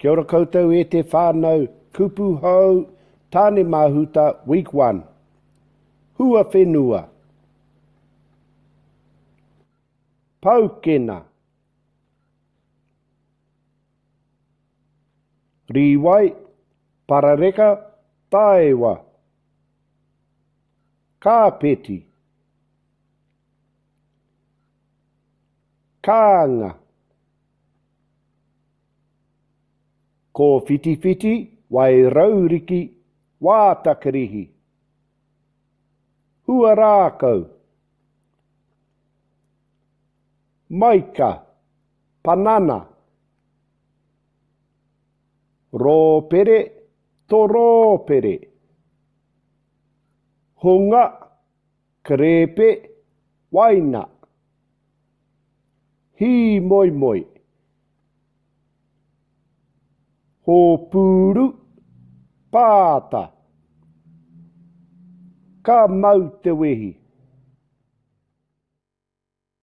Kia ora koutou e te whānau, kupu hou, Tāne Māhuta, week 1. Hua whenua. Paukena. Rīwai, parareka, taewa. Kāpeti. Kānga. Kōwhitiwhiti, Wairauriki, Wātakirihi. Huarākau. Maika, Panana. Rōpere, Torōpere. Hunga, Kerēpe, Waina. Hīmoimoi. Hōpūru, Pāta. Ka mau te wehi.